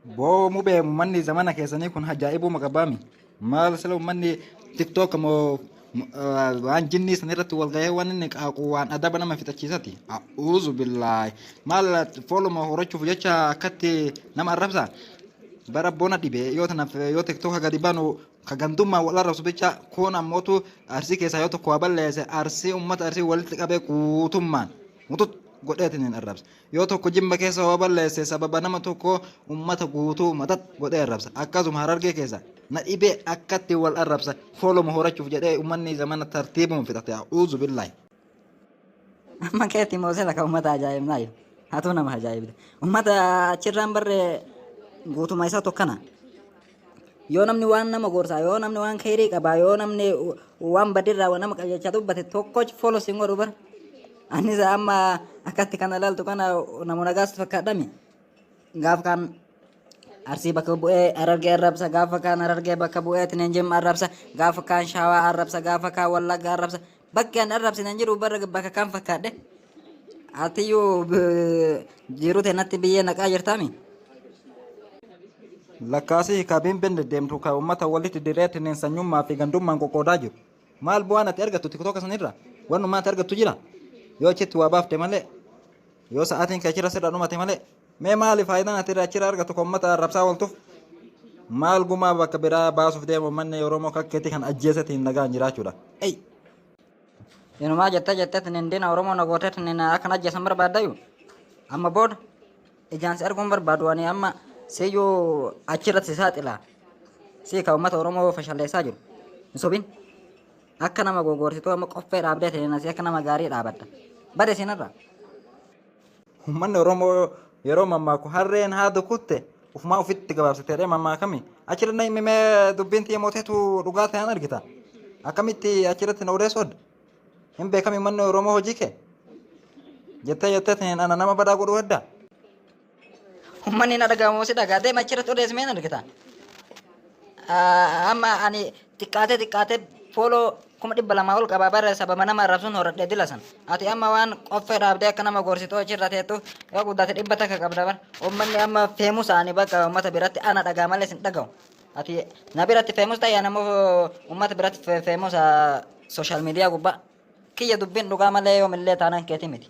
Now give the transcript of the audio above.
Boo mubee uummanni zamana keessanii kun ajaa'ibuma qabaami. Maal sila uummanni TikTok moo waan jinnii san irratti wal gahee waan inni qaaqu waan adaba nama fixachiisati. A'uuzu billaahi. Maal fooluma horachuuf jecha akkatti nama arrabsa. Bara bona dhibe yoo tanaaf yoo TikTok gadi banu ka gandummaa wal arrabsu bicha kun ammootu Arsii keessaa yoo tokko waa balleesse Arsii uummata Arsii walitti qabee guutummaan mutut godheetiin hin arrabsa. Yoo tokko Jimma keessa waa balleesse sababa nama tokkoo ummata guutuu maxax godhee arrabsa. Akkasuma Harargee keessa na dhibee akkatti wal arrabsa fooloma horachuuf jedhee ummanni zamana tartiibuma fixate. A'uuzu billaahi. Amma keetti moosela ka ummata ajaa'ibnaayu. Hatuu nama ajaa'ibda. Ummata achirraan barree guutuma isaa tokkana. Yoo namni waan nama gorsaa, yoo namni waan kheyrii qabaa, yoo namni waan badirraa nama qajeelchaa dubbate tokko follow sin godhu bara. Anis amma akkatti kana ilaaltu kana nama nagaas fakkaadhami. Gaaf kaan Arsii bakka bu'ee Harargee arrabsa, gaafa kaan Harargee bakka bu'ee Tinen Jimma arrabsa, gaafa kaan Shawaa arrabsa, gaafa kaan Wallagga arrabsa. Bakki an arrabsine hin jiru bara bakka kaan fakkaadhe. Atiyyuu jiruu teenatti biyyee naqaa jirtaami. Lakkaasii ka biinbin deddeemtu ka ummata walitti direetiniin sanyummaa fi gandummaan qoqqoodaa jiru. Maal bu'aan ati argattu tiktoka sanirra? Wannumaa ati argattu jira? Yoo achitti waa baafte malee, yoo sa'aatiin kee achirra sirra dhumate malee, mee maali faayidaan ati irraa achirra argattu ka ummata arrabsaa ooltuuf? Maal gumaa bakka biraa baasuuf deema uummanni Oromoo kakkeetti kan ajjeesetiin nagaan jiraachuudha. Ei! Inumaa jettee jetteetiin hin diina Oromoo na gooteetiin akkan ajjeesan barbaaddayu. Amma booda ijaan si arguun barbaadu ani amma siyyuu achirratti si saaxila. Si ka uummata Oromoo fashalleessaa jiru. Hin sobin. Akka nama gogorsituu amma qoffee dhaabdee ta'e asii akka nama gaarii dhaabadda. Bade sinarra. Uummanni Oromoo yeroo mammaaku harreen haadu kutte ufumaa ofitti gabaabsite jedhee mammaakami. Achirra na himimee dubbiin tiyya mooteetu dhugaa ta'an argita. Akkamitti achirratti na odeessu adda? Hin beekami uummanni Oromoo hojii kee? Jettee jettee ta'een ana nama badaa godhuu adda? Uummanni na dhagahamu si dhagaa deema achirratti odeessi mee argita. Amma ani xiqqaatee xiqqaatee fooloo 200,000 ol qabaa bara sababa nama arrabsuun horadhee dila san. Ati amma waan qoffee dhaabdee akka nama gorsituu achirra teettu yoo guddate 100 qabda bara. Uummanni amma feemus ani bakka uummata biratti ana dhagaa malee sin dhaga'u. Ati na biratti feemus ta'e ani ammoo uummata biratti feemus sooshaal miidiyaa gubbaa. Kiyya dubbiin dhugaa malee yoomillee taanaan keeti miti.